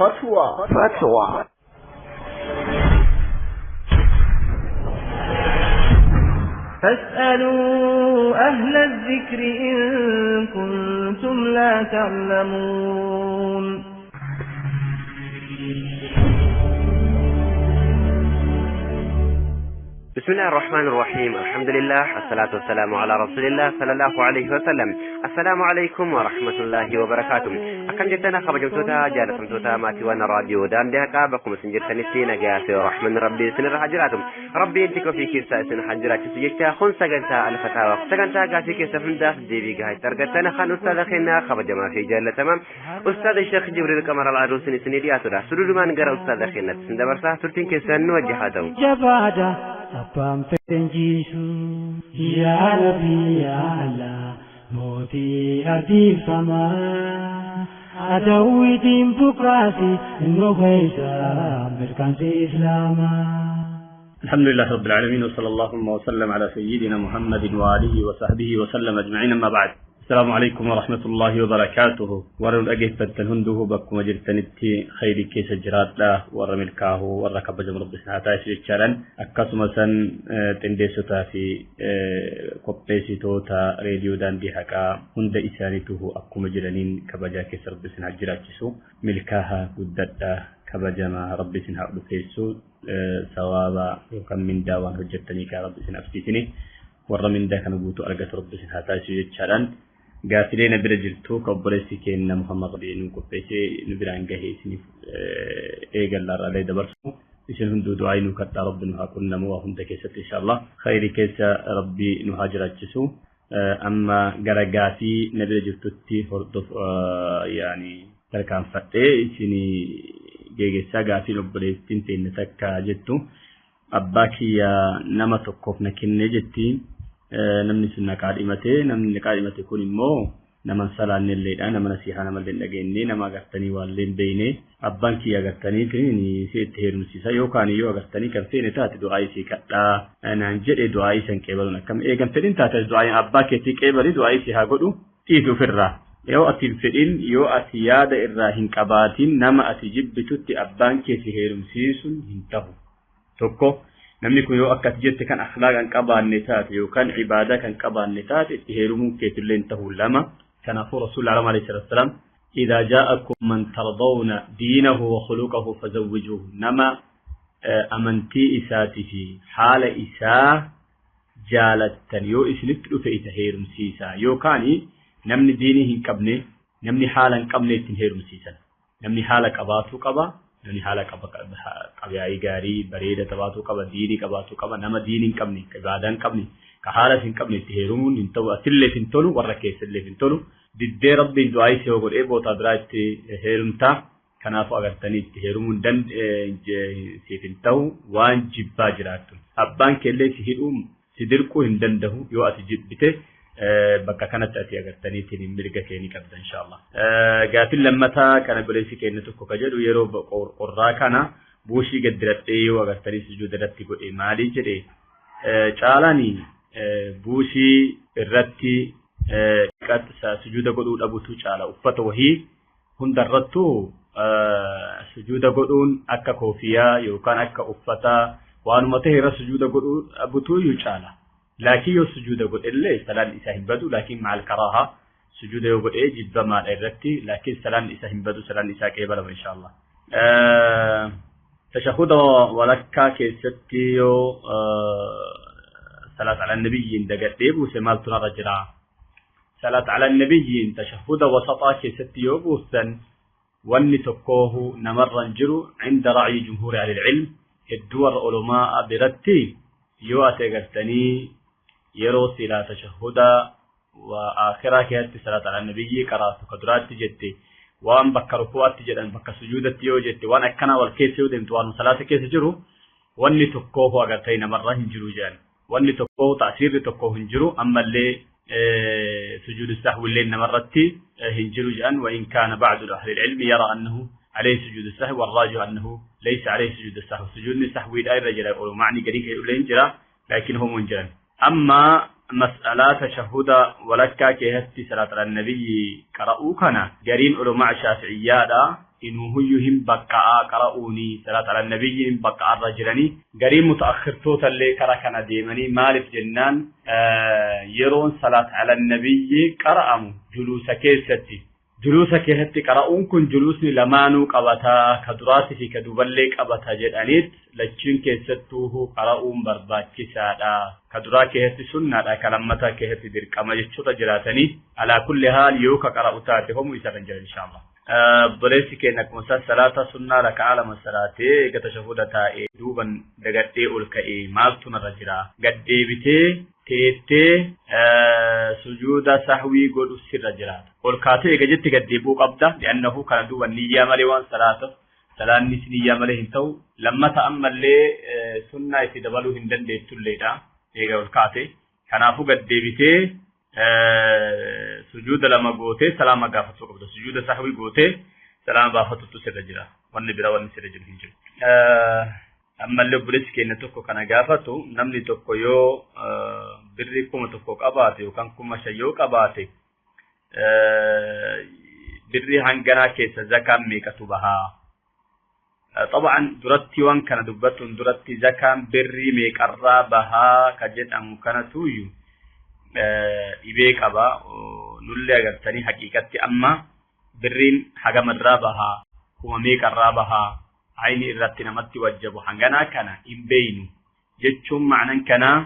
Fatwa. Fatwa. فاسألوا أهل الذكر إن كنتم لا تعلمون. بسم الله الرحمن الرحيم. الحمد لله، الصلاة والسلام على رسول الله صلى الله عليه وسلم. السلام عليكم ورحمة الله وبركاته. أكم جتنا خبجمتوتا جالسمتوتا ماتي راديو دان دهكا بكم سنجرتنتي نجاسي ورحمن ربي سنر حجراتم ربي انتكو في كيسا سن حجرات سجتا خن سجنتا الفتاوى سجنتا قاسي كيسا فندا ديبي قاي ترقتنا خن أستاذ خينا خبجما في جالة تمام أستاذ الشيخ جبريل قمر العروس سنيدياتنا سرور من قرأ أستاذ خينا سندبرسا ترتين كيسا نوجهاتهم جبادة أبام فتنجيسو يا ربي يا الله موتي أردي فما أدوي دين بكراسي إنه كيسا مركانسي إسلاما. الحمد لله رب العالمين، وصلى اللهم وسلم على سيدنا محمد وآله وصحبه وسلم أجمعين، أما بعد. السلام عليكم ورحمة الله وبركاته. ورن أجهفت هنده بكم جرتنتي خير كيس جرات لا ورملكاه وركب جم رب سنعتا شريتشارن أكاسمسن تندسوتا في قبسيتوتا راديو داندي حكا هند إسانته أكم جرنين كبجا كيس رب سنع جراتشسو ملكاها قدتا كبجما رب سنع فيسو سوابا وكم من داوان هجتني كرب سنع فسيتني ورمن دا كان قوتو أرقت رب سنعتا شريتشارن قاتلين برجلتو كبرسي كأن محمد بن كوبيسي نبران جهي سنف إيجال على دبرسو إسن هندو دعاء نكت رب نها كنا مو هند كيست إن شاء الله خير كيس ربي نهاجر جسو. أما جرجاتي نبرجلتو تي هردف يعني تركان فتة إسني جيجسا قاتل بريستين تين تكاجتو أباكي نما تقف نكين جتين namni sun na qaadhimate namni qaadhimate kun immoo nama salaanne illeedha nama nasihaa nama illee dhageenye nama agartanii waan illee hin beekne abbaan kiyya agartanii si itti heerumsiisa yookaan yoo agartanii kan feene taate du'aa isii kadhaa naan jedhe du'aa isan qeebaluun akkam eegan fedhin taate du'aa abbaa keetii qeebali du'aa isii haa godhu dhiisu ofirraa yoo ati hin fedhin yoo ati yaada irraa hin qabaatin nama ati jibbitutti abbaan kee si heerumsiisuun hin ta'u tokko. Namni kun yoo akka ati jette kan akhlaaqa hin qabaanne taate yookaan ibaadaa kan qabaanne taate itti heerumuun keetillee hin ta'u lama. Kanaafuu Rasuulli alayhi salaatu wassalaam idhaa jaa'akum man tardawna diinahu wa khuluqahu fazawwijuuhu, nama amantii isaatii fi haala isaa jaalattan yoo isinitti dhufe isa heerumsiisa yookaan namni diinii hin qabne namni haala hin qabne ittiin heerumsiisan. Namni haala qabaatuu qaba. Namni haala qabaayii gaarii bareeda taphaatuu qaba, diinii qabaatuu qaba. Nama diinii hin qabne, ibaadaa hin qabne, ka haala hin qabne itti heerumuun hin ta'u, atillee hin tolu, warra keessallee hin tolu. Diddee rabbiin du'aa isii yoo godhee bootaa biraa itti heerumtaa. Kanaafuu agartanii itti heerumuun siif hin ta'u waan jibbaa jiraattu. Abbaan keellee si hidhuu si dirquu hin danda'u yoo ati jibbite. Bakka kanatti ati agartaniitiin mirga kee ni qabda inshaallah. Gaaffiin lammataa kana buleessi keenya tokko ka jedhu yeroo qorraa kana buushii gad diradhee yoo agartanii sujuuda irratti godhe maalii jedhe caalaan buushii irratti sujuuda godhuu dhabutu caala. Uffata wahii hundarrattuu sujuuda godhuun akka koofiyaa yookaan akka uffata waanuma ta'e irra sujuuda godhuu dhabutu iyyuu caala. لكن يو سجود قد إلا سلام إساهم بدو لكن مع الكراهة سجود يو قد إيه جد ما الرتي لكن سلام إساهم بدو سلام إسا كيبلا إن شاء الله. تشهد ولكا كيستيو صلاة على النبي دقت وسمال تنرجرا صلاة على النبي تشهد وسطا كيستيو بوسن ونتقوه نمر جرو عند رأي جمهور أهل العلم الدور علماء برتي yoo ati agartanii yeroo silaa tashahuda wa akhiraa keessatti salaata ala nabiyyi qaraatu ka duraatti jette waan bakka rukuwaatti jedhan bakka sujuudatti yoo jette waan akkanaa wal keessa yoo deemtu waan salaata keessa jiru wanni tokkoo agartanii namarra hin jiru jedhan wanni tokkoo ta'siirri tokkoo hin jiru ammallee sujuudu sahwi illee namarratti hin jiru jedhan. Wa in kaana ba'du ahli ilmi yara annahu عليه سجود السهو والراجح أنه ليس عليه سجود السهو. سجود السهو لا يرجع ومعني قريب لين جرا لكن هو منجرا. أما Mas'alaa tashahuda walakkaa keessatti salaata nabiyyi qara'uu kana gariin ulamaa shaafi'iyyaadha. Inuuhuyyuu hin baqqa'aa qara'uuni salaata nabiyyi hin baqqa'arra jiranii gariin mutaakhirtoota illee karaa kana deemanii maaliif jennaan yeroon salaata ala nabiyyi qara'amu juluusa keessatti. Juluusa keessatti qara'uun kun juluusni lamaanuu qabataa ka duraatii fi ka duballee qabata jedhaniit lachiin keessattuu qara'uun barbaachisaadha. Ka duraa keessatti sunnaadha ka lammataa keessatti dirqama jechuudha jiraatanii alaa kulli haal yoo ka qara'u taate homu isa kan jiran inshaallah. Obboleessi keenya akkuma isaa salaata sunnaa raka'a lama salaatee eega tashahuda taa'ee duuban dagadhee ol ka'ee maaltu narra jira gaddeebitee teettee sujuuda sahwii godhu sirra jiraata. Ol kaatee eega jetti gaddeebi'uu qabda li'annahu kana duuba niyyaa malee waan salaataaf salaannis niyyaa malee hin ta'u lammata ammallee sunnaa itti dabaluu hin dandeettulleedha eega ol kaate kanaafuu gaddeebitee sujuuda lama gootee salaama gaafachuu qabda sujuuda sahwii gootee salaama baafatutu sirra jira wanni biraa wanni sirra jiru hin jiru. Ammallee obboleessi keenya tokko kana gaafatu namni tokko yoo birrii 1000 qabaate yookaan 5000 yoo qabaate birrii hanganaa keessa zakaan meeqatu bahaa? Xabaan duratti waan kana dubbattuun duratti zakaan birrii meeqarraa bahaa ka jedhamu kanatuyyuu dhibee qaba. Nullee agartanii haqiiqatti amma birriin hagamarraa bahaa kuma meeqarraa bahaa ayni irratti namatti wajjabu hanganaa kana hin beeynu jechuun ma'anan kanaa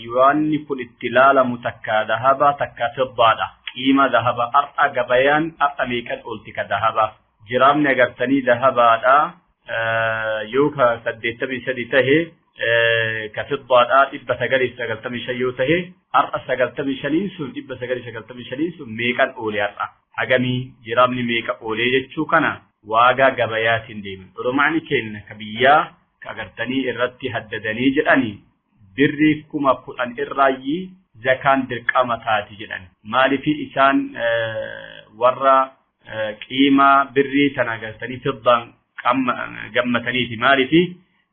yoonni kun itti ilaalamu takka dahaba takka fiddaadha. Qiima dahaba har'a gabayaan har'a meeqan oolti ka dahaba jiraamni agartanii dahabaadha yoo ka 83 tahe ka fiddaadha 995 yoo tahe har'a 95 sun 995 sun meeqan oole har'a hagamii jiraamni meeqa oolee jechuu kana waagaa gabayaatiin deeman. Oromaani keenya ka biyyaa ka agartanii irratti haddadanii jedhanii birrii 10,000 irraayyii zakaan dirqama taati jedhan. Maaliif isaan warra qiimaa birrii tana agartanii fiddaan gammataniiti maaliif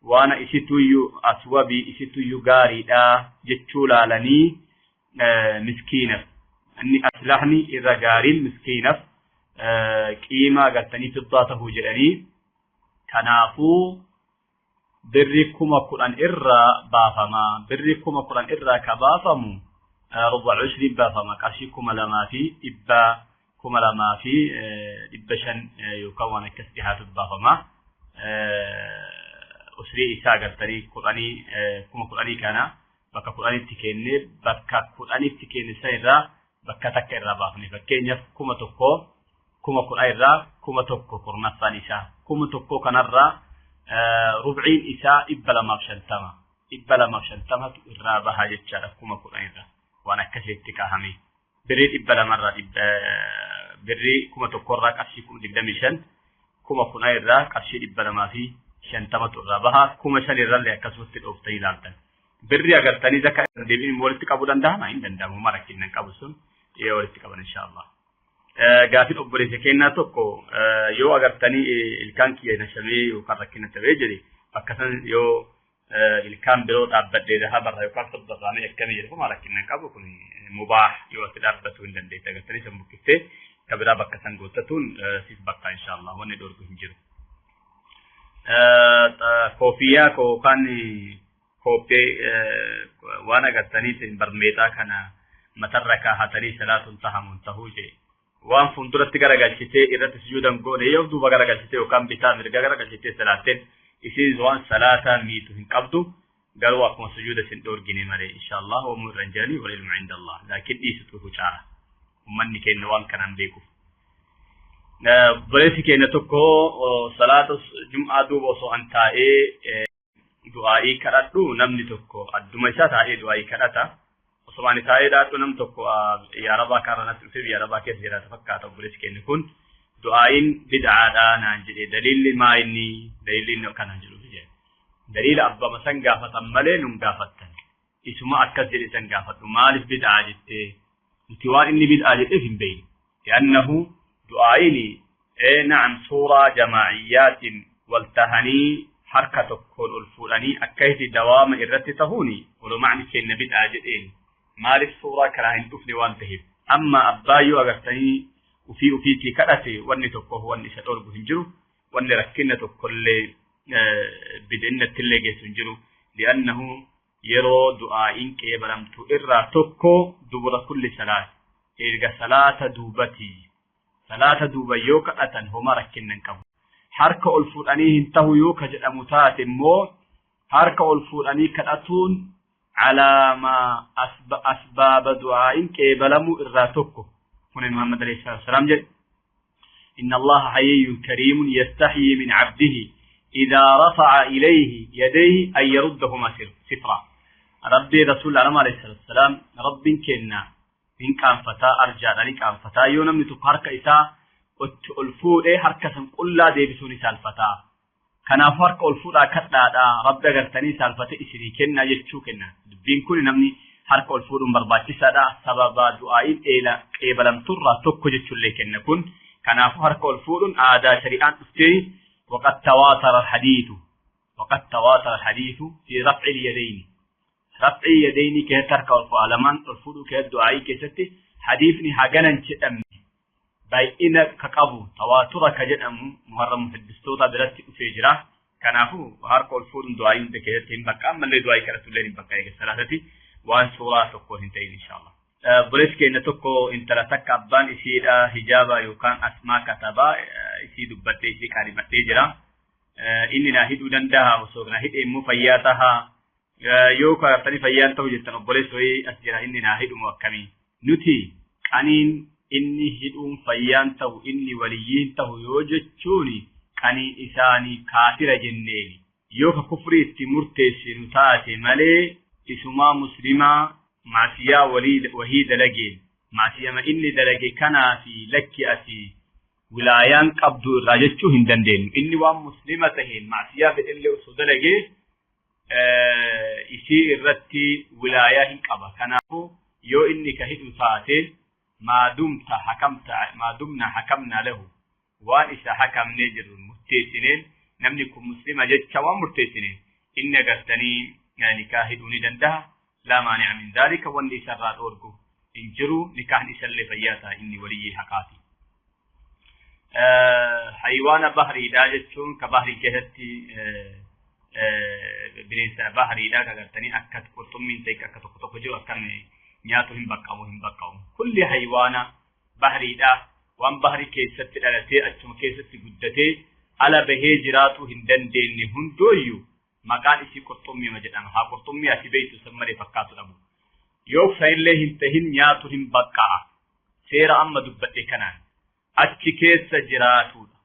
waan isituyyuu aswabii isituyyuu gaariidha jechuu laalanii miskiinaf inni aslahni irra gaariin miskiinaf qiimaa agartanii fiddaa tahuu jedhanii kanaafuu birrii 10,000 irraa baafama. Birrii 10,000 irraa ka baafamu rubu'a ushriin baafama qarshii 2,500 2,500 yookaan waan akkas dhihaatu baafama. Usrii isaa agartanii 10,000 kana bakka 10tti kenne bakka 10tti kenne isa irraa bakka takka irraa baafne fakkeenyaaf 1,000 10,000 irraa 1,000 kurnaffaan isaa 1,000 kanarraa rubciin isaa 250 250 irraa baha jechaadha 10,000 irraa waan akkasitti kaahame birrii 200 irraa birrii 1,000 irraa qarshii 25 10,000 irraa qarshii 250 irraa baha 5,000 irrallee akkasumatti dhooftanii ilaaltan. Birrii agartanii zakaa deebiin walitti qabuu danda'ama hin danda'amu mara kennan qabu sun yoo walitti qaban inshaallah. Gaafii obboleessa kennaa tokko yoo agartanii ilkaan kiyya nashamee yookaan rakkina ta'ee jedhe bakka san yoo ilkaan biroo dhaabbadhee dahabarra yookaan fiddarraamee akkamii jedhe homaa rakkinnan qabu kun mubaah yoo ati dhaabbatu hin dandeette agartanii san buqqiftee ka biraa bakka san goottatuun siif bakka inshaallah wanni dhorku hin jiru. Koofiyyaa yookaan kophee waan agartaniitiin barmeexaa kana matarra kaahatanii salaatuun tahamuun tahuu jedhe. Waan fuulduratti garagalchitee irratti sujuudan goone yoo duuba garagalchitee yookaan bitaa mirga garagalchitee salaatteen isiin waan salaataa miitu hin qabdu garuu akkuma sujuuda isin dhoorgine malee inshaallah hoomuu irra hin jiranii wal ilmu inda Allah laakiin dhiisutu caala ummanni keenya waan kanaan beekuuf. Obboleessi keenya tokko salaata jum'aa duuba osoo an taa'ee du'aa'ii kadhadhu namni tokko adduma isaa taa'ee du'aa'ii kadhata. Osoo ani taa'ee dhaadhu nam tokko biyya arabaa karaa natti dhufee biyya arabaa keessa jiraata fakkaata obboleessi keenya kun du'aa'iin bid'aadha naan jedhe daliilli maa inni daliilli inni akkanaan jedhu jedhe. Daliila abbama san gaafatan malee nun gaafattan. Isuma akkas jedhe san gaafadhu maaliif bid'aa jettee nuti waan inni bid'aa jedheef hin beeknu. Li'annahu du'aa'iin na'am suuraa jamaa'iyyaatiin wal tahanii Harka tokkoon ol fuudhanii akka itti dawaama irratti tahuuni ulamaani keenya bid'aa jedheen. Maaliif suuraa karaa hin dhufne waan ta'eef. Amma abbaa yoo agartanii ufii ufiitii kadhate wanni tokko wanni isa dhorgu hin jiru, wanni rakkina tokkollee bid'innatti illee geessu hin jiru. Li'annahu yeroo du'aa'iin qeebalamtu irraa tokko dubura kulli salaat, erga salaata duubati. Salaata duuba yoo kadhatan homaa rakkinna hin qabu. Harka ol fuudhanii hin tahu yoo ka jedhamu taate immoo harka ol fuudhanii kadhatuun calaamaa asbaaba du'aa'iin qeebalamuu irraa tokko. Kun Muhammad alayhi salaatu wasalaam jedhe. إن الله حيي كريم يستحيي من عبده إذا رفع إليه يديه أن يردهما صفرا. ربي رسول الله عليه الصلاة والسلام رب كنا إن كان فتا أرجع لك كان فتا يونم نتقارك إسا ألفو إيه حركة قل لا ديبسوني سالفتا كان فرق ألفو لا كتلا دا رب قرتني سالفتا إسري كنا يجتشو كنا دبين كل نمني حركة ألفو برباتي سادا سبب دعائي إلى قبلم ترى تكو جتشو لي كنا كن كان فرق ألفو آدا شريعان أفتي. وقد تواتر الحديث، وقد تواتر الحديث في رفع اليدين. رفع اليدين كترك الفعلمان الفعل كالدعاء كستي حديثني هجنا شأم بين كقبو تواتر كجنم محرم في الدستور درست في جرا كنافو هرك الفعل دعاء كستي بقى من الدعاء كرسول الله بقى كثلاثة وان سورة تكون انتين إن شاء الله. بوليس كي نتوكو انت لا تكبان إسيدا حجابا يوكان أسماء كتابا إسي دبتي إسي كارمتي جرا إني ناهد دندها وسوق ناهد إمو فياتها يوكا يفتني فيان تو جتن بوليس وي أسجرا إني ناهد موكمي نتي قانين إني هدوم فيان تو إني وليين تو يوجتشوني قانين إساني كافر جنيني يوكا كفري تمرتي نتاتي مالي إسما مسلمة معصية وليد وهي دلقي معصية ما إني دلقي كان في لك أتي ولايان قبض راجتشو هندندين إني وان مسلمتهن معصية في اللي أسو دلقي إسي الرتي ولايان قبا كنافو يو إني كهدو تاتي ما دمت حكمت ما دمنا حكمنا له وان إسا حكم نجر مرتيسنين نملك مسلمة جتشا وان مرتيسنين إن قرتني يعني كاهدوني دندها لا مانع من ذلك واني سرات أوركو إن جرو نكاح نسل فياتا إني ولي حقاتي. حيوان بحري داجتشون كبحري كهتي بنيسة بحري دا كغرتني أكت قرطمين تيك أكت قطقجو أكن نياتو هم بقاو هم بقاو كل حيوان بحري دا وان بحري كيست الألتي أتشم كيست قدتي على بهجراتو هندن دين هندويو maqaan isii qurxummii ma jedhama. Haa qurxummii ati beektu san malee fakkaatu dhabu. Yoo sanillee hin tahin nyaatu hin baqqa'a. Seera amma dubbadhe kanaan achi keessa jiraatudha.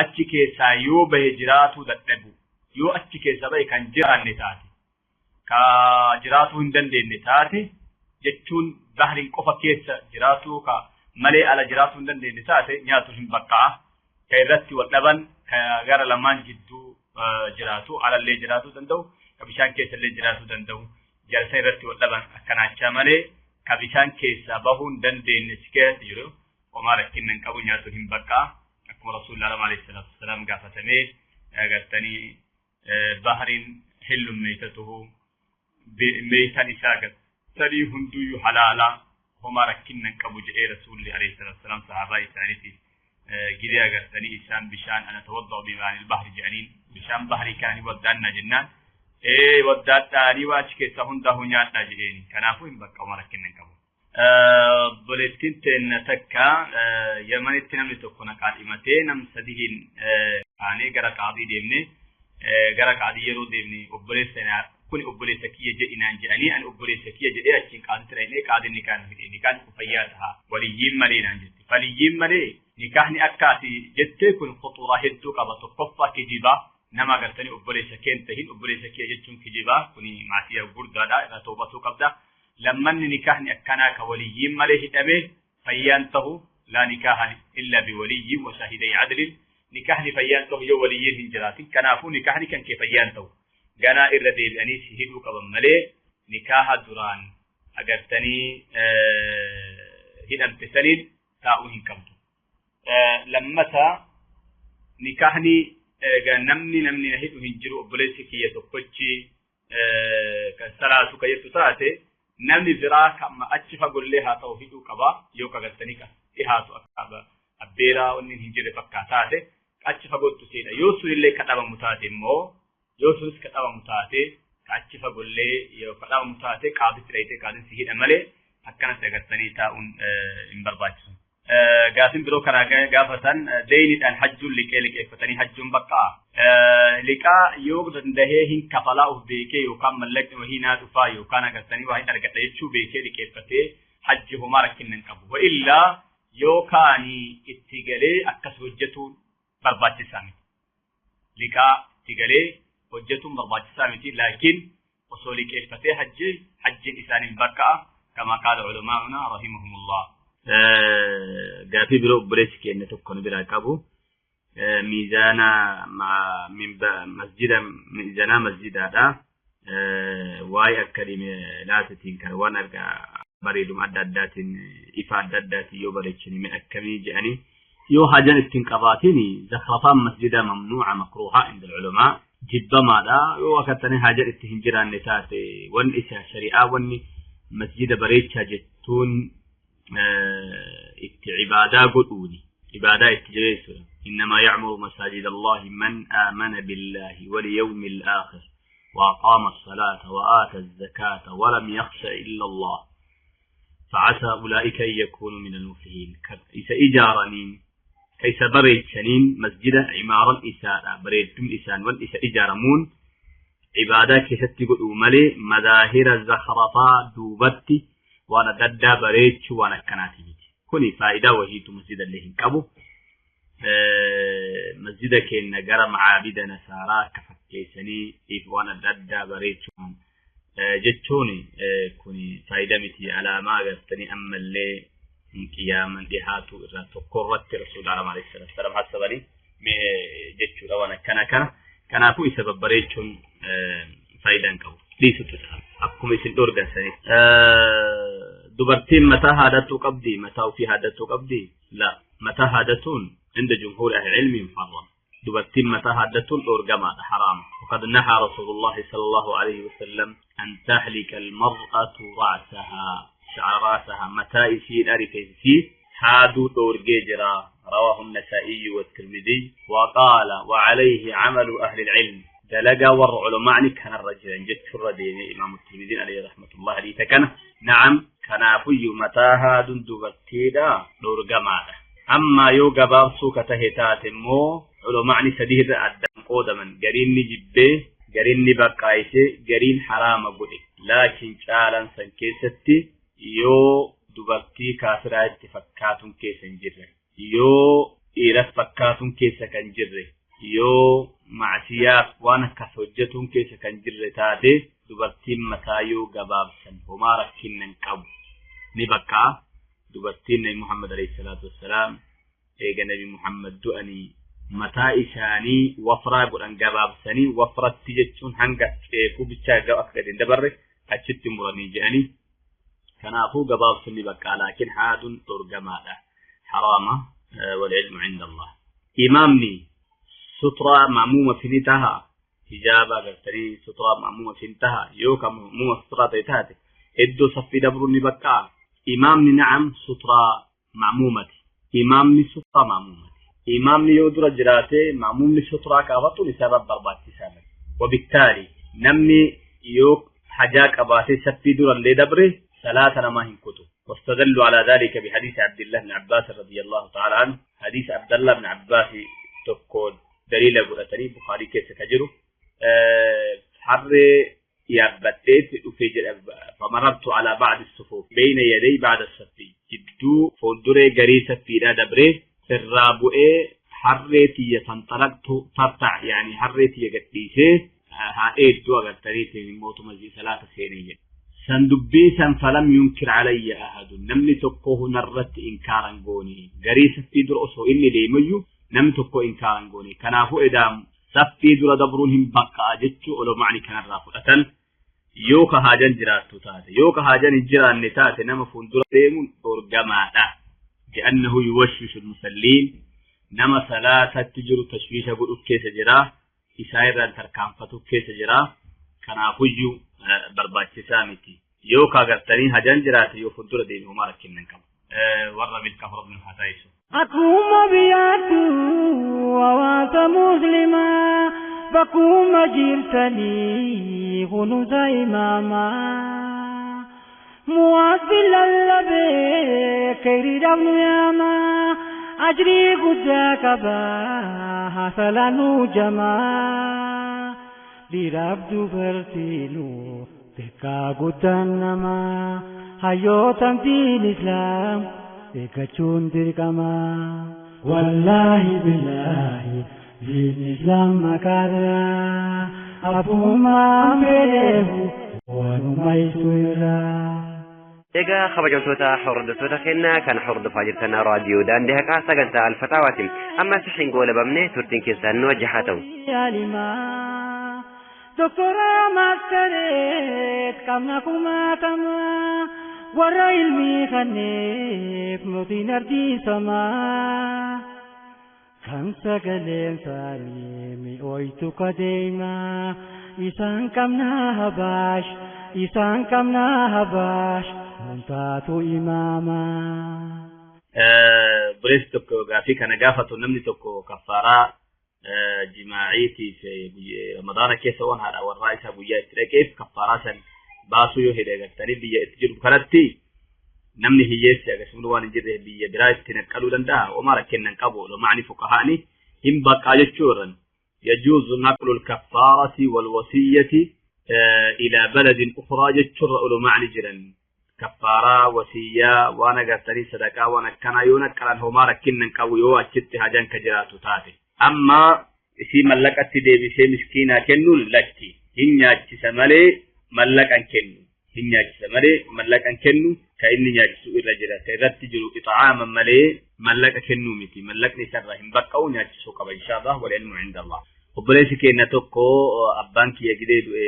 Achi keessaa yoo bahe jiraatuu dadhabu. Yoo achi keessa bahe kan jiraanne taate, ka jiraatuu hin dandeenye taate jechuun bahriin qofa keessa jiraatuu ka malee ala jiraatuu hin dandeenye taate nyaatu hin baqqa'a. Ka irratti wal dhaban ka gara lamaan jidduu jiraatu alallee jiraatu danda'u ka bishaan keessallee jiraatu danda'u jalsa irratti wal dhaban akkanaachaa malee ka bishaan keessaa bahuu hin dandeenye si keessatti jiru homaa rakkinna hin qabu nyaatu hin baqqaa. Akkuma rasuulli alayhi salaatu wasalaam gaafatamee agartanii bahriin hillum meeytatuhu meeytan isaa gartanii hunduyyuu halaalaa homaa rakkinna hin qabu jedhee rasuulli alayhi salaatu wasalaam sahaabaa isaaniitiif gidee agartanii isaan bishaan ana tawadda'u bimaanil bahri jedhaniin bishaan bahrii kaanii waddaannaa jennaan ee waddaadhaanii waa achi keessaa hundaa'uu nyaadhaa jedheeni kanaafuu hin bakka homaa rakkinna hin qabu. Obboleettiin teenna takka Yamanitti namni tokko na qaadhimatee nam sadiin kaanee gara qaadii deemne gara qaadii yeroo deemne obboleessa kun obboleessa kiyya jedhinaan jedhanii ani obboleessa kiyya jedhee achiin qaaditti dhaqnee qaadiin nikaan fidee nikaan kun fayyaa ta'a waliyyiin malee naan jetti. Waliyyiin malee nikaahni akka ati jettee kun khuxuraa hedduu qaba. Tokkoffaa kijibaa nama agartanii obboleessa kee hin tahin obboleessa kiyya jechuun kijibaa kuni maasiyaa gurguddaadha irraa toobatuu qabda. Lammanni nikaahni akkanaa ka waliyyiin malee hidhame fayyaan tahu laa nikaaha illa biwaliyyin wa shaahiday adlin nikaahni fayyaan tahu yoo waliyyiin hin jiraatin kanaafuu nikaahni kan kee fayyaan tahu ganaa irra deebi'anii si hidhuu qaban malee nikaaha duraan agartanii hidhamte saniin taa'uu hin qabdu. Lammata nikaahni Egaa namni na hidhu hin jiru, obboleessi kiyya tokkochi kan salaatu ka jettu taate, namni biraa kan achi fagollee haa ta'u hidhuu qaba. Yoo kagartanii ka dhihaatu akka abbeeraa wanni hin jirre fakkaa taate, achi fagottu siidha. Yoo sunillee ka dhabamu taate immoo, yoo sunis ka dhabamu taate, ka achi fagollee yoo ka dhabamu taate, qaaditti dhayitee qaadin si hidha malee akkanatti agartanii taa'uun hin barbaachisu. Gaafin biroo karaa gaafatan, deeyniidhaan hajjuun, liqee liqeeffatanii hajjuun bakka liqaa yoo dandahee hin kafalaa of beekee, yookaan mallaqni wahii naa dhufaa, yookaan agartanii waa hin argadha jechuu beekee liqeeffatee hajji, homaa rakkinna hin qabu. Wa illaa yookaan itti galee akkas hojjetuun barbaachisaa miti. Liqaa itti galee hojjetuun barbaachisaa miti. Laakiin osoo liqeeffatee hajji, hajjiin isaaniin bakka'a, kama qaala culamaa'una rahimahumullah. Gaafii biroo obboleessi keenya tokko nu biraa qabu, miizaana masjida, miizaanaa masjidaadha. Waa'ee akka laatatiin kan waan arga bareeduma adda addaatiin, ifa adda addaatiin yoo bareechanii mee akkamii jedhanii, yoo hajan ittiin qabaatiin zakhrafaan masjida mamnuuca, makruuha inda culamaa, jibbamaadha. Yoo akkattanii hajan itti hin jiraanne taate, wanni isa shari'aa, wanni masjida bareechaa jettuun itti cibaadaa godhuuni, cibaadaa itti jabeessuudha. إنما يعمر مساجد الله من آمن بالله واليوم الآخر وأقام الصلاة وآتى الزكاة ولم يخش إلا الله فعسى أولئك أن يكونوا من المفلحين. إسا إجارنين كيس بريتشنين مسجد عمارا إساء بريتم إسان والإسا إجارمون عبادة كيست قلوا ملي مظاهر الزخرفة دوبتي وانا ددا بريتش وانا كناتي كوني فائدة وهيتو مسجد اللي هنكبو masjida keenya gara macaabida nasaaraa akka fakkeessanii waan adda addaa bareechuun jechuun kun faayidaa miti. Alaamaa agartanii ammallee qiyaaman dhihaatu irraa tokko irratti rasuula alayhi salaatu wasalaam haasabanii jechuudha waan akkana kana. Kanaafuu isa babbareechuun faayidaa hin qabu, dhiisutu ta'a akkuma isin dhorgan saniif. Dubartiin mataa haadatuu qabdi? Mataa ofii haadatuu qabdi? La, mataa haadatuun عند جمهور أهل العلم محرم. دبرتين متى هادتون أورجما حرام. وقد نهى رسول الله صلى الله عليه وسلم أن تهلك المرأة رأسها، شعر رأسها، متى يسير أرفيسي هادو أورجيجرا. رواه النسائي والترمذي، وقال: وعليه عمل أهل العلم. دلقا ور علماء كان الرجل جت الردين إمام الترمذي عليه رحمة الله عليه تكن. نعم، كنافي متى هادو دبرتيدا أورجما. Amma yoo gabaabsuu ka tahe taate immoo, culamaani sadii irra addaan qoodaman: gariin ni jibbee, gariin ni baqqaayise, gariin haraama godhe. Laakiin caalan san keessatti yoo dubartii kaafiraa itti fakkaatuun keessa hin jirre, yoo dhiiras fakkaatuun keessa kan jirre, yoo macsiyaaf waan akkas hojjetuun keessa kan jirre taate, dubartiin mataa yoo gabaabsan homaa rakkinna hin qabu, ni baqqa'a. Dubartiin Nabi Muhammad alayhi salaatu wassalaam eega Nabi Muhammad du'anii mataa isaanii wafraa godhan, gabaabsanii, wafratti jechuun hanga ceekuu bichaa akka gadi hin dabarre achitti muranii jedhanii. Kanaafuu gabaabsuun ni baqqaa, laakiin haaduun dhorgamaadha, haraama. والعلم عند الله. Imaamni sutraa ma'muuma fi ni taha? Hijaaba gartanii sutraa ma'muuma fi ni taha? Yoo ka ma'muuma sutraa ta'e taate, iddoo saffii dabruun ni baqqaa imaamni? Na'am, sutraa ma'muumati. Imaamni sutraa ma'muumati. Imaamni yoo dura jiraate ma'muumni sutraa kaafatuun isaa barbaachisaa. وبالتالي namni yoo hajaa qabaatee saffii durallee dabre salaata namaa hin kutu. واستدلوا على ذلك بحديث عبد الله بن عباس رضي الله تعالى عنه. حديث عبد الله بن عباس تكون دليل قرأتني، بخاري كيس كجرو حر يابتيت dhufee jedha. فمررت على بعض الصفوف بين يدي بعد الصف، jidduu fuulduree garii saffiidhaa dabree irraa bu'ee harree tiyya فانطلقت ترتع، يعني harree tiyya gadhiisee haa dheedduu agartaniitiin mootummaa salaata seenee jedhe. San dubbii san فلم ينكر علي أحد, namni tokko hunarratti inkaaran goone. Garii saffii dura osoo inni deemayyuu namni tokko inkaaran goone. Kanaafuu edaam saffii dura dabruun hin baqqa'a jechuu olomacni kanarraa fudhatan, yoo ka haajan jiraattu taate. Yoo ka haajan hin jiraanne taate, nama fuuldura deemuun dhorgamaadha. لأنه يوشوش المصلين. Nama salaatatti jiru tashwiisha godhuuf keessa jira. Isaa irraan tarkaanfatuuf keessa jira. Kanaafuyyuu barbaachisaa miti. Yoo kaagartanii hajaan jiraate yoo fuuldura deeme homaa rakkinna hin qabu. Warra milkaa'u Rabbiin haa taasisu. Akkuma biyyaattu hawaasa muslimaa bakkuma jirtanii kunuunsa imaamaa. Muwaasii lallabee kayriidhaaf nu yaamaa ajrii guddaa qabaa hasalaan nu jamaa. Dhiiraaf dubartiinuu beekaa guddaan namaa hayyootan diin islaam eeggachuun dirqamaa. Wallaahi billaahi diin islaam makaarraa abbummaan fedheefu waanuma isu irraa. Egaa kabajamtoota hordoftoota keenyaa kan hordofaa jirtan raadiyoo daandii haqaa sagantaa alfataawaati. Ammas hin goolabamne turtiin keessan nu wajji haa ta'u. Yaalimaa doktora maastereet qabna kumaatamaa warra ilmii kanneef mootiin ardiisamaa. Kan sagaleen isaanii mi'ooytu kadeemaa isaan qabnaa habaash isaan qabnaa habaash hundaatu imaamaa. Buleessi tokko gaafii kana gaafatu namni tokko kaffaaraa jimaaciitiif ramadaana keessa waan haadha warraa isaa guyyaa itti dhaqeef kaffaaraa san baasuu yoo hidhe agartanii biyya itti jiru kanatti namni hiyyeessi agarsiifnu waan hin jirre biyya biraa itti naqqaluu danda'a. Homaa rakkinna hin qabu. Macni fuqahaani hin baqaa jechuu irran. يجوز نقل الكفارة والوصية إلى بلد أخرى جتشر أولو معني جرا كفارة وصية وانا قرتني صدقة وانا كان يونا كان هما ركنن قوي يو أجت هاجان كجراتو تاتي أما إسي ملكت ديبي سي مسكينة كنو لكي هن مالي ملكا كنو هن مالي ملكا كنو كإني نياجسو إلا جرا كإرت جلو إطعاما مالي ملكا كنو متي ملكني سرهم بقوا نياجسو قبل إن شاء الله والعلم عند الله. Obboleessi keenya tokko abbaan kiyya gidee du'e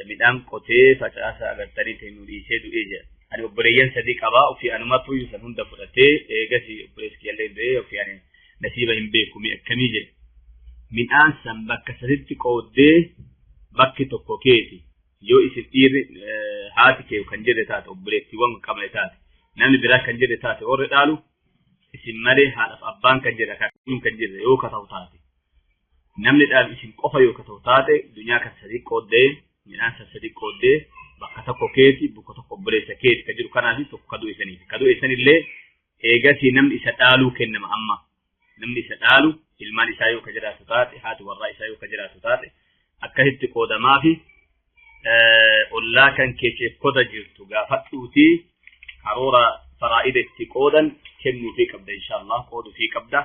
midhaan qotee facaasa agartanii ta'e nu dhiisee du'ee jira. Ani obboleeyyan sadii qabaa ofii anumatu san hunda fudhatee eegas obboleessi kiyyallee du'ee ofii ani nasiiba hin beeku mi akkamii jedhe. Midhaan san bakka saditti qooddee bakki tokko keeti yoo isin dhiirri haati kee kan jedhe taate obboleettiiwwan qabne taate namni biraa kan jedhe taate warri dhaalu isin malee haadhaaf abbaan kan jedhe akaakayyuun kan jedhe yoo ka ta'u taate. Namni dhaab isin qofa yoo ka ta'u taate dunyaa kan sadii qooddee midhaan san sadii qooddee bakka tokko keeti bakka tokko obboleessa keeti ka jiru kanaa fi tokko ka du'e saniif ka du'e sanillee eegasii namni isa dhaaluu kennama amma namni isa dhaalu ilmaan isaa yoo ka jiraatu taate haati warraa isaa yoo ka jiraatu taate akkasitti qoodamaa fi ollaa kan kee koda jirtu gaafadhuutii karoora faraa'ida itti qoodan kennuufii qabda inshaallah qooduufii qabda.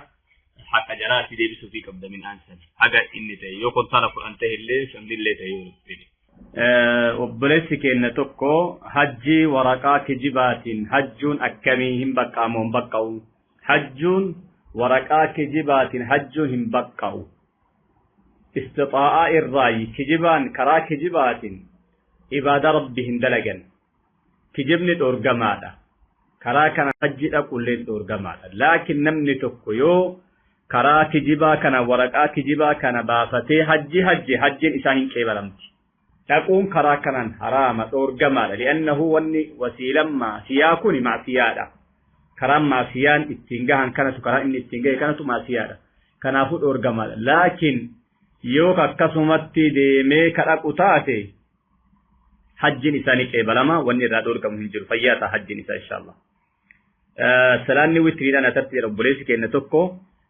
Haqa jaraati deebisuufii qabda midhaan sana haga inni ta'e yoo kontaala kudhan ta'e illee shanillee ta'e yoo fedhe. Obboleessi keenya tokko hajjii waraqaa kijibaatiin hajjuun akkamii hin baqqa'amu hin baqqa'u. Hajjuun waraqaa kijibaatiin hajjuun hin baqqa'u. Istixaa'aa irraayi kijibaan karaa kijibaatiin ibaada rabbi hin dalagan. Kijibni dhoorgamaadha. Karaa kana hajji dhaqulleen dhoorgamaadha. Laakiin namni tokko yoo karaa kijibaa kana waraqaa kijibaa kana baafatee hajji hajji hajjiin isaa hin qeebalamti. Dhaquun karaa kanaan haraama dhoorgamaadha. Li'annahu wanni wasiilan maasiyaa kuni maasiyaadha. Karaan maasiyaan ittiin gahan kanatu karaa inni ittiin gahe kanatu maasiyaadha. Kanaafuu dhoorgamaadha. Laakiin yoo akkasumatti deemee ka dhaqu taate hajjiin isaa ni qeebalama wanni irraa dhoorgamu hin jiru. Fayyaa ta'a hajjiin isaa inshaallah. Salaanni witiriidhaan asirratti jedha obboleessi keenya tokko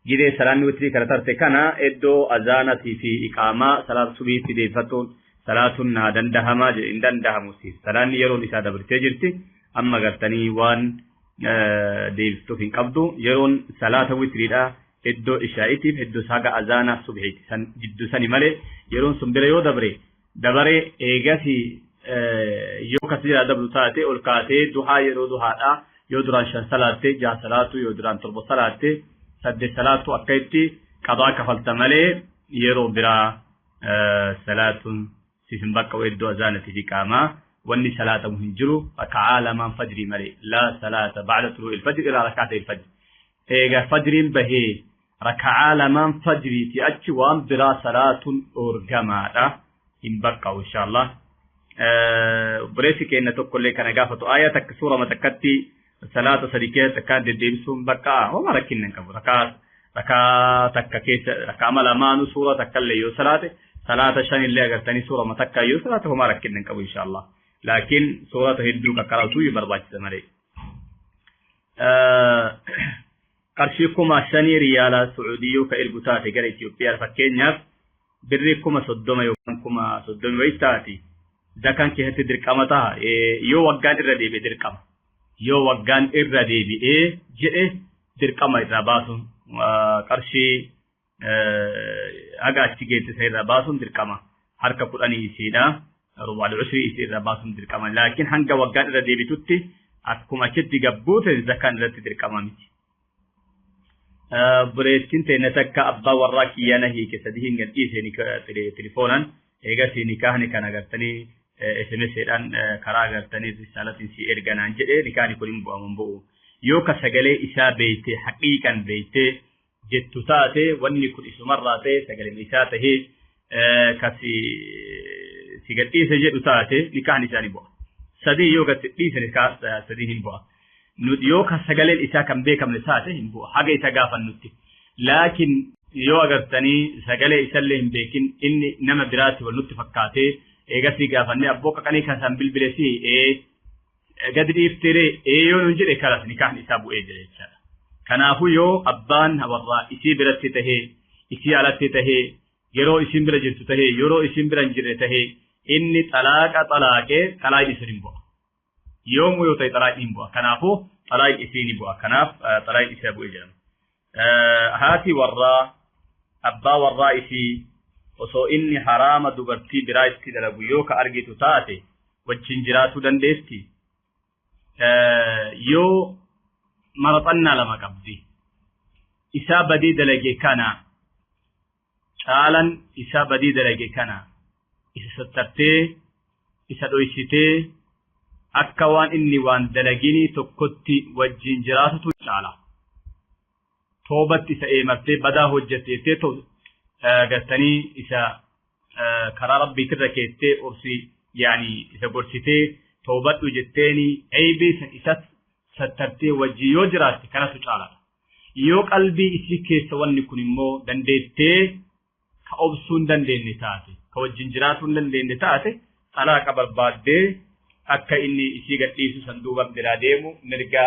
gidee salaanni witirii kana tarte kana iddoo azaanatii fi iqaamaa salaata subiitti deebifatuun salaatuun naa dandahamaa jedhe hin dandahamu siif. Salaanni yeroon isaa dabartee jirti amma gartanii waan deebiftuuf hin qabdu yeroon salaata witiriidhaa iddoo ishaa'itiif iddoo haga azaanaa subiitti san jidduu sani malee yeroon sun bira yoo dabre dabaree eegasii yoo kasi jira dabru taate ol kaatee duhaa yeroo duhaadhaa yoo duraan 5 salaatte 6 salaatu yoo duraan 7 salaatte 8 salaatu akka itti qadaa kafalta malee yeroo biraa salaatuun siif hin baqqa'u iddoo azaanatii fi qaamaa wanni salaatamu hin jiru raka'aa lamaan fajrii malee laa salaata ba'da tuluu'il fajri ilaa raka'atayil fajri eega fajriin bahee Raka'aa lamaan fajriiti achi waan biraa salaatuun dhoorgamaadha. Hin baqqa'u inshaallah. Obboleessi keenya tokkollee kana gaafatu aayaa takka suurama takkatti salaata sadi keessa takkaan deddeebisuun baqqa'a homaa rakkinna hin qabu. Rakaa takka keessa rakaama lamaanuu suura takkallee yoo salaate salaata shanillee agartanii suurama takka yoo salaate homaa rakkinna hin qabu inshaallah. Laakiin suurata hedduu qaqqara'utu barbaachisa malee. Qarshii 5,000 riyaala Sucuudii yoo ka ergu taate gara Itoophiyaa fakkeenyaaf birrii 30,000 yookaan 30,000 wayi taati. Zakaan keessatti dirqama ta'a. Yoo waggaan irra deebi'e dirqama. Yoo waggaan irra deebi'ee jedhe dirqama irraa baasuun qarshii haga achi geessisa irraa baasuun dirqama. Harka 10 isiidha. Rubaal usrii isii irraa baasuun dirqama. Laakiin hanga waggaan irra deebitutti akkuma achitti gabbuute zakaan irratti dirqama miti. Obboleettiin teenya takka abbaa warraa kiyyaa na hiike sadii hin gadhiise telefoonaan eegasii nikaahni kan agartanii SMS-dhaan karaa agartanii risaalatiin si erganaan jedhee nikaahni kun hin bu'amu hin bu'u. Yoo ka sagalee isaa beeyte haqiiqan beeyte jettu taate wanni kun isumarraa ta'e sagaleen isaa tahee ka si gadhiise jedhu taate nikaahni isaa ni bu'a. Sadii yoo gad dhiise nikaa sadii hin bu'a. Yoo ka sagaleen isaa kan beekamne taate hin bu'a haga isa gaafannutti. Laakiin yoo agartanii sagalee isallee hin beekin inni nama biraatti wal nutti fakkaatee eegasii gaafannee abboo qaqanii kan isaan bilbilesii gadi dhiiftiree yoo nuun jedhe kalas nikaahni isaa bu'ee jira jechaadha. Kanaafuu yoo abbaan warraa isii biratti tahee isii alatti tahee yeroo isiin bira jirtu tahee yeroo isiin bira hin jirre tahee inni xalaaqa xalaaqee xalaaqni sun hin bu'a. Yoomuu yoo ta'e xalaaqni hin bu'a. Kanaafuu xalaaqni isii ni bu'a. Kanaaf xalaaqni isaa bu'ee jedhama. Haati warraa abbaa warraa isii osoo inni haraama dubartii biraa itti dalagu yoo ka argitu taate wajjin jiraatuu dandeessi. Yoo maraxannaa lama qabdi. Isaa badii dalage kana caalan isaa badii dalage kana isa sattartee isa dhoysitee akka waan inni waan dalaginii tokkotti wajjin jiraatutu caala. Toobatti isa eemartee badaa hojjetteettee gartanii isa karaa rabbiitirra keessee obsi yaani isa gorsitee toobadhu jetteeni eybii san isa sattartee wajjin yoo jiraatte kanatu caalaadha. Yoo qalbii isii keessa wanni kun immoo dandeettee ka obsuu hin dandeenye taate ka wajjin jiraatuu hin dandeenye taate xalaaqa barbaaddee akka inni isii gadhiisu san duuba biraa deemu mirga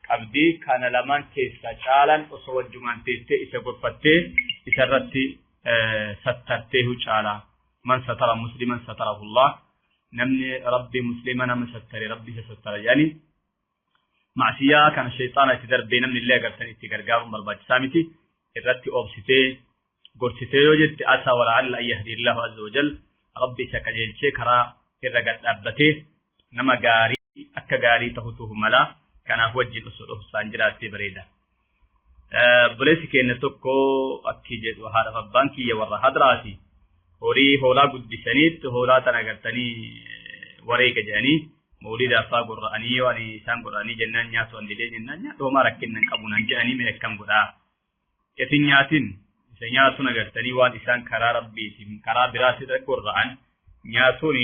qabdii. Kana lamaan keessa caalan osoo wajjumaan teessee isa gorfattee isarratti sattartee caala. Man satara musliman satarahu Allah. Namni rabbi muslima nama sattare rabbi isa sattara jedhani. Macsiyaa kana shayxaana itti darbee namni illee agartan itti gargaaruun barbaachisaa miti. Irratti obsitee gorsitee yoo jette asaa wala'alla an yahdi Allahu azza wa jal rabbi isa qajeelchee karaa irra gad dhaabbatee nama gaarii akka gaarii tahutuuf mala. Kanaaf wajjin osoo dhofsaan jiraattee bareeda. Obboleessi keenya tokko akki jedhu haadhaaf abbaan kiyya warra hadraati. Horii hoolaa guddisaniitti hoolaa tana agartanii wareega jedhanii mawlidaaf faa gorra'anii yoo ani isaan gorra'anii jennaan nyaatu an didee jennaan nyaadhu homaa rakkinna hin qabu naan jedhanii mee akkam godhaa. Isin nyaatin isa nyaatuun agartanii waan isaan karaa rabbiitiin karaa biraatti gorra'an nyaatuun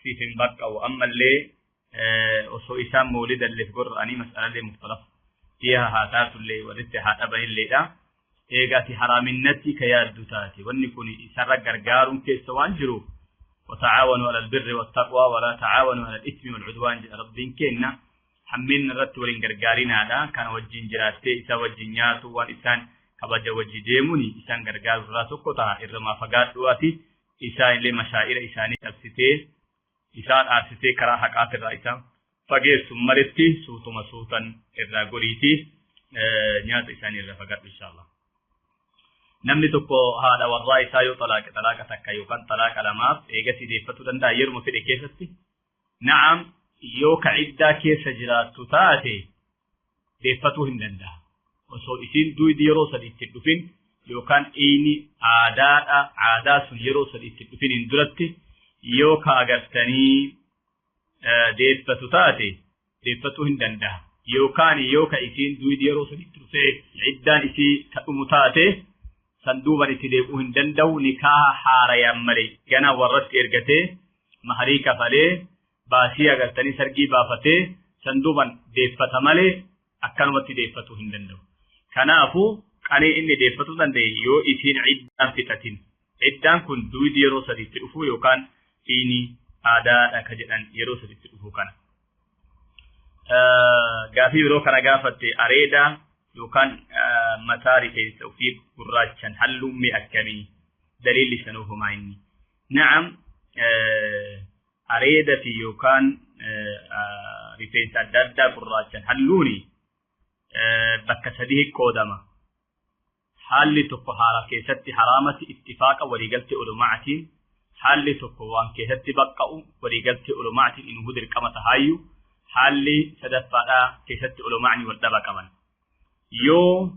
siif hin baqqa'u ammallee osoo isaan mawlidalleef gorra'anii mas'alallee mukhtalaf fiiha haa taatullee walitti haa dhabanilleedha. Eega ati haraaminnatti ka yaaddu taate wanni kun isarra gargaaruun keessa waan jiruuf وتعاونوا على البر والتقوى ولا تعاونوا على الإثم والعدوان ربين كنا حملنا الرت ولين غرغارين هذا كان وجين جراتي إسا وجين نياتو وان إسان كبجا وجي ديموني إسان غرغار راسو كوتا إرما فقات دواتي إسان اللي مشاعر إساني تبسيتي إسان آرسيتي كرا حقات الرئيسان فقير سمرتي سوتما سوتا إرى قريتي نيات إسان إرى فقات إن شاء الله. Namni tokko haadha warraa isaa yoo xalaaqa xalaaqa takka yookaan xalaaqa lamaaf eegasii deeffatuu danda'a yeruma fedhe keessatti. Na'am yoo ka iddaa keessa jiraattu taate deeffatuu hin danda'a. Osoo isiin duydi yeroo sadi itti dhufin yookaan inni aadaadha aadaa sun yeroo sadi itti dhufin hin duratti yoo ka agartanii deeffatu taate deeffatuu hin danda'a. Yookaan yoo ka isiin duydi yeroo sadi itti dhufee iddaan isii ka dhumu taate San duuban itti deebi'uu hin danda'u nikaaha haarayaan malee gana warratti ergatee maharii kafalee baasii agartanii sargii baafatee san duuban deeffata malee akkanumatti deeffatuu hin danda'u. Kanaafuu qanii inni deeffatuu danda'e yoo isiin iddaan fixatin. Iddaan kun duwidi yeroo sadiitti dhufu yookaan dhiini aadaadha ka jedhan yeroo sadiitti dhufu kana. Gaafii biroo kana gaafatte areeda yookaan mataa rifeensa ofii gurraachan halluun mee akkamii daliilli sanuu homaa inni. Na'am, areeda fi yookaan rifeensa adda addaa gurraachan halluuni bakka sadii qoodama. Haalli tokko haala keessatti haraamati ittifaaqa waliigaltee ulamaatiin, haalli tokko waan keessatti baqqa'u waliigaltee ulamaatiin inuu dirqama tahaayyuu, haalli sadaffaadhaa keessatti ulamaani wal dhaba qaban. Yoo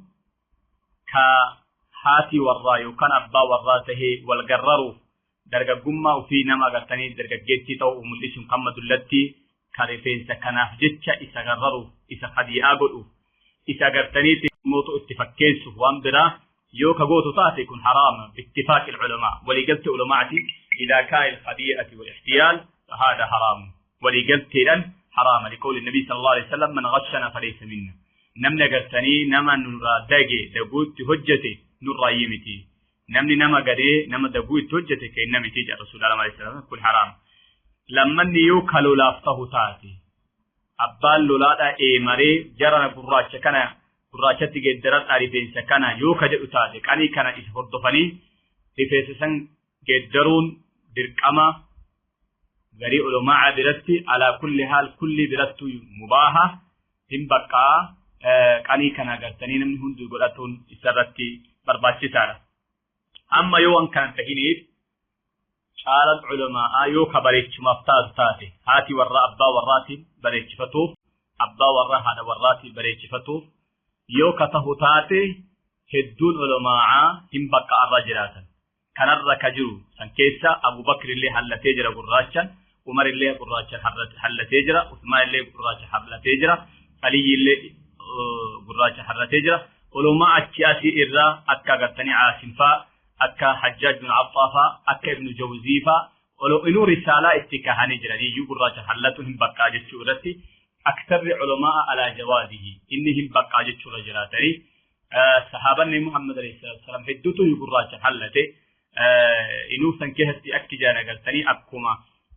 ka haati warraa yookaan abbaa warraa tahee wal garraruuf dargaggummaa ofii nama agartanii dargaggeettii ta'uu mul'isuun hamma dullatti ka rifeensa kanaaf jecha isa garraruuf isa khadii'aa godhuuf isa agartanii mootu itti fakkeessuuf waan biraa yoo ka gootu taate kun haraama biittifaaqi ulamaa waliigaltee ulamaati. Idaa kaana alkhadii'ati wal-ihtiyaal fahaada haraamu waliigalteedhaan haraama liqawli nabii sallallahu alaihi wasallam man ghashana falaysa minna. Namni agartanii nama nurraa dage daguutti hojjete nurraa miti. Namni nama gadee nama daguu itti hojjete kenna miti jedha rasuulullah alaihi wasallam kun haraama. Lammanni yoo ka lolaaf tahu taate abbaan lolaadhaa eemaree jara gurraacha kana gurraachatti geeddaradhaa rifeensa kana yoo ka jedhu taate qanii kana isa hordofanii rifeensa san geeddaruun dirqama garii ulamaa biratti alaa kulli haal kulli birattu mubaaha hin baqqaa qanii kana agartanii namni hundi godhatuun isarratti barbaachisaadha. Amma yoo waan kana tahiniif caalaan ulamaa yoo ka bareechumaaf taatu taate haati warraa abbaa warraatiin bareechifatuuf abbaa warraa haadha warraatiin bareechifatuuf yoo ka tahu taate hedduun ulamaa hin baqqa'arra jiraatan. Kanarra ka jiru san keessa Abu Bakr illee hallatee jira gurraachan, Umar illee gurraacha hallatee jira, Usmaan illee gurraacha hallatee jira, Ali illee gurraacha hallatee jira. Ulamaa achi asii irraa akka agartanii Aasim faa, akka Hajjaaj bin Affaa faa, akka Ibnu Jawzii faa inuu risaalaa itti kahanii jiran iyyuu gurraacha hallatuun hin baqqaa jechuu irratti aktarri ulamaa alaa jawaazihi inni hin baqqaa jechuu irra jiraatanii sahabanni Muhammad alayhi salaatu wasalaam hedduutu gurraacha hallate inuu san keessatti akki jaan agartanii akkuma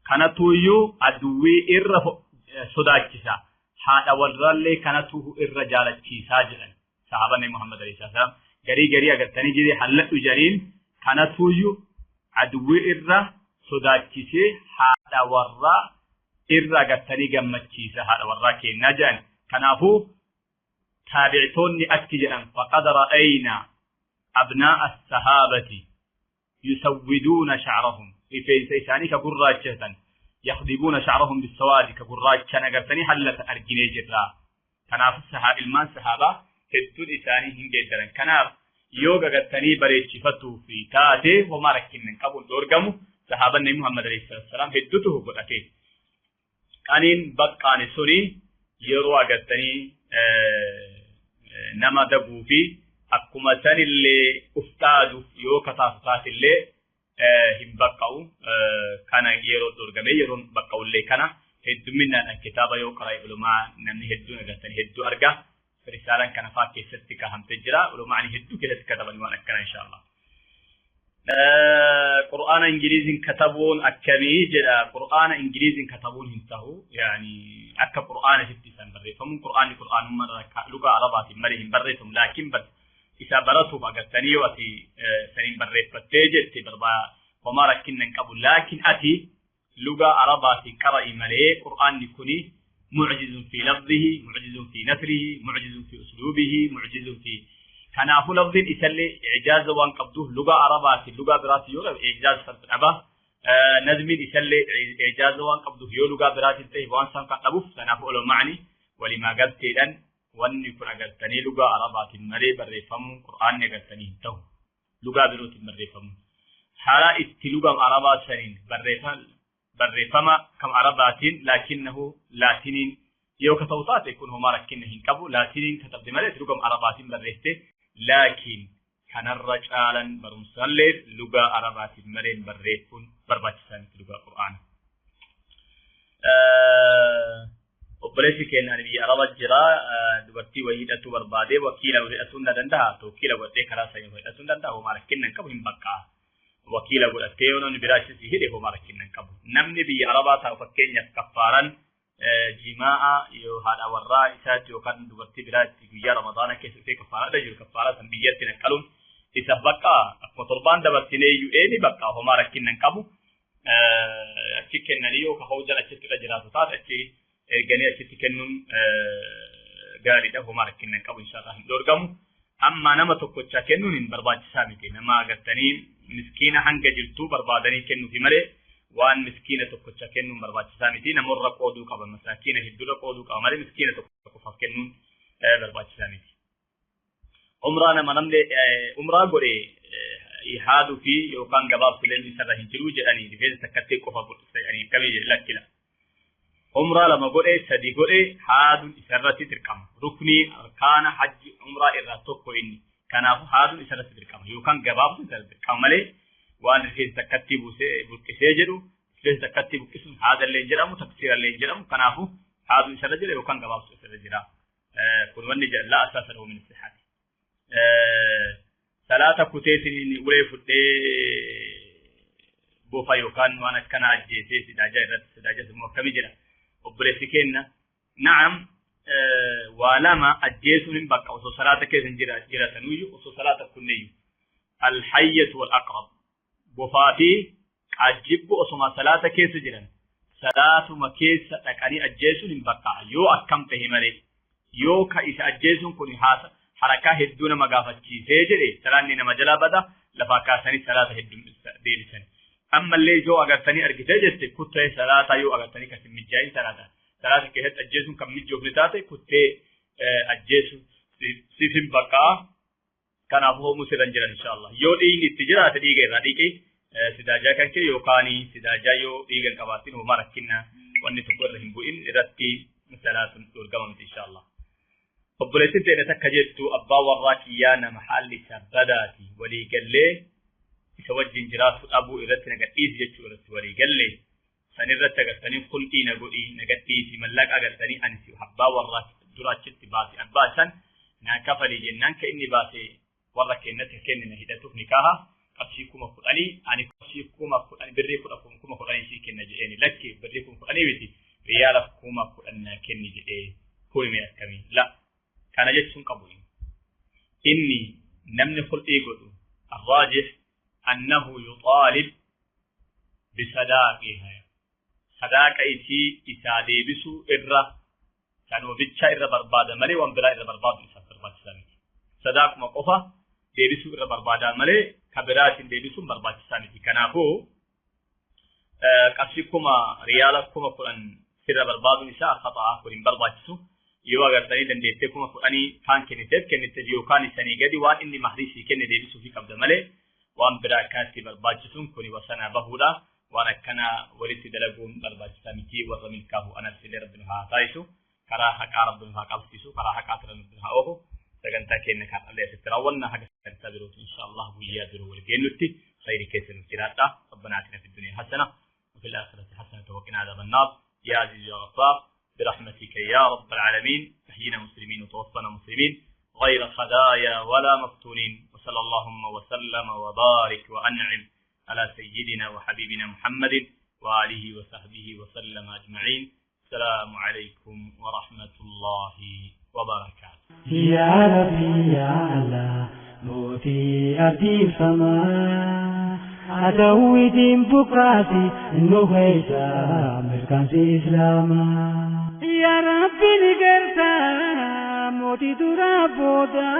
kanatuyyuu aduwwii irra sodaachisa haadha warraallee kanatu irra jaalachiisaa jedhan sahabanni Muhammad alayhi salaatu wasalaam garii garii agartanii jiree halladhu jariin kanatuyyuu aduwwii irra sodaachisee haadha warraa irra agartanii gammachiisa haadha warraa kennaa jedhan. Kanaafuu taabicitoonni akki jedhan faqad ra'ayna abnaa'a as-sahaabati yusawwiduuna sha'rahum rifeensa isaanii ka gurraachatan yakhdibuuna sha'rahum bisawaadi ka gurraachan agartanii hallatan arginee jirra. Kanaaf ilmaan sahaabaa hedduun isaanii hin geeddaran. Kanaaf yoo agartanii bareechifatuu fi taate homaa rakkinna hin qabu dhoorgamu sahabanni Muhammad alayhi salaatu wasalaam hedduutu godhate. Qaniin baqqaane suni yeroo agartanii nama daguu fi akkuma sanillee uftaaduuf yoo kataasu taatillee hin baqqa'u. Kana yeroo dhoorgamee yeroon baqqa'ullee kana heddumminaan kitaaba yoo qara'e ulamaa namni hedduun agartanii hedduu arga. Risaalaan kana faa keessatti kahamtee jira. Ulamaan hedduu keessatti kataban waan akkana inshaallah. Qur'aana Ingiliziin katabuun akkamii jedha. Qur'aana Ingiliziin katabuun hin tahu. Yaani akka Qur'aana sitti isaan barreeffamu. Qur'aanni Qur'aanummaa lugaa Arabaatiin malee hin barreeffamu. Laakiin isa baratuuf agartanii yoo ati saniin barreeffattee jette homaa rakkinna hin qabu. Laakiin ati lugaa Arabaatiin qara'i malee Qur'aanni kuni معجز في لفظه، معجز في نثره، معجز في أسلوبه، معجز في كناف لفظ إسلي إعجاز وان قبضوه لغة عربات لغة براتي يولا إعجاز سنتعبه نظم إسلي إعجاز وان قبضوه يو لغة براتي تيه وان سنقبوه كناف أولو معني ولما قلت لن وان يكون قلتني لغة عربات مري بريفم قرآن قلتني تو لغة بروت مريفم حالا اتلغة عربات سنين بريفما كم عرباتين لكنه لاتينين يو كتوتات يكون هما ركنه هنكبو لاتينين كتب دمالي لغة عرباتين بريفته لكن Kanarra caalan barumsallee lugaa Arabaatiin malee barreessuun barbaachisaa miti lugaa Qur'aana. Obboleessi keenya ani biyya Araba jira, dubartii wayii hidhachuu barbaadee wakiila hidhachuu na danda'a, wakiila godhatee karaa sanii hidhachuu danda'a, homaa rakkinna hin qabu, hin baqqaa. Wakiila godhatee yoo namni biraa achi hidhe homaa rakkinna hin qabu. Namni biyya Arabaa taa'u fakkeenyaaf kaffaaran jimaa'a yoo haadha warraa isaatti yookaan dubartii biraatti guyyaa Ramadaana keessa dhufee kaffaaraa jiru, kaffaaraa san biyyatti naqqaluun isa baqqaa, akkuma torbaan dabarsinee iyyuu eeni baqqaa, homaa rakkinna hin qabu. Achi kennanii yoo ka hojjan achitti irra jiraatu taate achi erganii achitti kennuun gaariidha, homaa rakkinna hin qabu, inshaallah hin dhorgamu. Amma nama tokkochaa kennuun hin barbaachisaa miti. Nama agartanii miskiina hanga jirtuu barbaadanii kennuufi malee waan miskiina tokkochaa kennuun barbaachisaa miti. Namorra qooduu qaba, masaakiina hedduurra qooduu qaba malee miskiina tokko qofaaf kennuun barbaachisaa miti. Umraa nama namni umraa godhe haaduu fi yookaan gabaabsuleen isarra hin jiru jedhanii rifeensa takkatti qofa godhanii akkamii jedhe, lakkila. Umraa lama godhe, sadi godhe, haaduun isarratti dirqama. Ruknii arkaana hajji umraa irraa tokko inni. Kanaafuu haaduun isarratti dirqama yookaan gabaabsuun isarratti dirqama malee waan rifeensa takkatti buusee buqqisee jedhu, rifeensa takkatti buqqisuun haadallee hin jedhamu, taqsiirallee hin jedhamu. Kanaafuu haaduun isarra jira yookaan gabaabsuun isarra jira. Kun wanni jedhan laa asaasa lahu min sihhaati. Salaata kuteetiin ulee fudhee bofa yookaan waan akkana ajjeesee sidaajaa irratti sidaajaa immoo akkamii jedha obboleessi kenna. Na'am, waa lama ajjeesuun hin bakka osoo salaata keessa hin jiratanuyyuu, osoo salaata kunneyyuu, alhayyatu wal aqrab, bofaa fi qaajjibbu osoma salaata keessa jiran salaatuma keessa dhaqanii ajjeesuun hin bakka, yoo akkam tahe malee, yoo ka isa ajjeesuun kun haasa harakaa hedduu nama gaafachiisee jedhe salaanni nama jalaa bada, lafaa kaasanii salaata hedduu deebisan. Ammallee yoo agartanii argitee jette kuttee salaataa yoo agartanii kan hin mijaa'in salaata keessatti ajjeesuun kan mijoofne taate kuttee ajjeesu siif hin baqqaa. Kanaafuu hoomuu sirra hin jiran inshaallah. Yoo dhiigni itti jiraate dhiiga irraa dhiqi sidaajaa kan kee, yookaan sidaajaa yoo dhiiga hin qabaatin homaa rakkinna wanni tokko irra hin bu'in, irratti salaatuun dhorgama miti inshaallah. Obboleettiin ta'e takka jettu, abbaa warraa kiyyaa nama haalli isaa badaati, walii gallee isa wajjin jiraatu dhabuu irratti na gadhiisi jechuu irratti walii gallee san irratti agartanii khul'ii na godhii na gadhiisi, mallaqa agartanii ani si abbaa warraa dura achitti baase abbaa san naa kafalii jennaan, ka inni baase warra kennatti kenne na hidhatuuf nikaaha qarshii 10,000, ani qarshii 10,000 birrii 10,000 sii kenna jedheeni, lakki birrii 10,000 miti, riyaala 10,000 naa kenni jedhee, kuni mee akkamii? La, kana jechuun qabu inni namni khul'ii godhu. الراجح أنه يطالب بصداقها، صداقة إسي إسا ديبسو إرّا kanuma bichaa irra barbaada malee waan biraa irra barbaadu isaaf barbaachisaa miti. Sadaaquma qofa deebisuu irra barbaada malee ka biraatiin deebisuun barbaachisaa miti. Kanaafuu qarshii riyaala 10,000 sirra barbaaduun isaa khaxaa, kun hin barbaachisu. Yoo agartanii dandeettee 10,000 kaan kenniteef kenniteef yookaan isanii gadi waan inni mahrii sii kenne deebisuufii qabda malee waan biraa akkanatti barbaachisuun kuni wasanaa bahuudha. Waan akkana walitti dalaguun barbaachisaa miti. Warra milkaahu anas illee rabbi nu haa taasisu. Karaa haqaa rabbi nu haa qabsiisu, karaa haqaa rabbi nu haa oofu. Sagantaa keenya kan dhallee asitti raawwanna, haga sagantaa birootu insha Allah guyyaa biroo wal geennutti khayri keessa nuuf jiraadha. ربنا آتنا في الدنيا حسنة وفي الآخرة حسنة وقنا عذاب النار يا عزيز يا غفار، برحمتك يا رب العالمين. احينا مسلمين وتوفنا مسلمين غير خزايا ولا مفتونين، وصلى اللهم وسلم وبارك وأنعم على سيدنا وحبيبنا محمد وآله وصحبه وسلم أجمعين. السلام عليكم ورحمة الله وبركاته. يا ربي يا الله، موتي أبدي سما أدويتين بكراتي نويتا مركز إسلاما. يا ربي نقرتا موتي درا بودا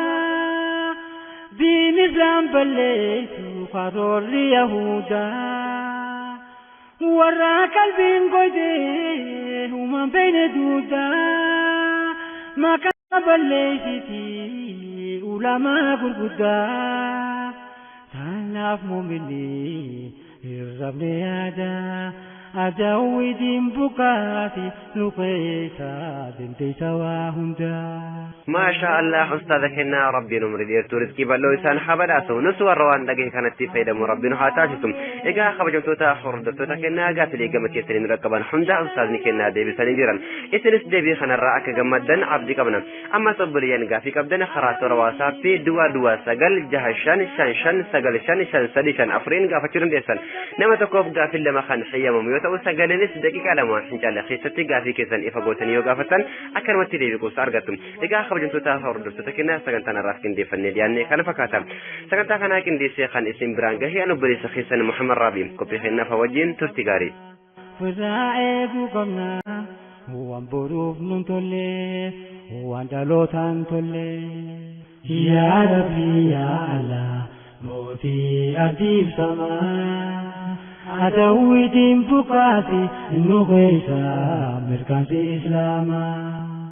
دين إسلام بليتو خرور يهودا ورا قلبين قيدي وما بين دودا ما كان بليتي ulamaa gurguddaa. Tanaaf muminni hin rabne yaadaa. Adawwiitiin bukaati nu keessa dandeessa waa hundaa. Maashaa Allah, ustaaza kennaa Rabbiin umrii dheertuu, rizqii bal'oo isaan haa badhaasu. Nus warra waan dhagahe kanatti fayyadamu Rabbiin haa taasisu. Egaa kabajamtoota hordoftoota kennaa, gaafilee gama keessanii nu dhaqqaban hunda ustaazni kennaa deebisanii jiran. Isinis deebii kanarraa akka gammaddan abdii qabna. Ammas obboleeyyan gaafii qabdan karaa toora WhatsAppii 0096555955354 gaafachuu dandeessan. Nama tokkoof gaafii lama kan xayyamamu yoo ta'u, sagaleenis daqiiqaa 2 hin caalle keessatti gaafii keessan ifa gootanii yoo gaafattan akkanumatti deebii quubsaa argattu. Egaa kabajamtoota hordoftoota kennaa, sagantaan har'aaf qindeeffannee dhiyaanne kana fakkaata. Sagantaa kanaa qindeessee kan isin biraan gahee an obboleessa keessan Muhammad Raabi. Qophii kennaaf wajjin turti gaarii. Firraa eeguu qabna waan boruuf nun tolle, waan dhalootaan tolle. Yaa Rabbi, yaa Allah, mootii ardiif samaa. Adawwiitiin bukaati nu keessa mirkaansi islaamaa.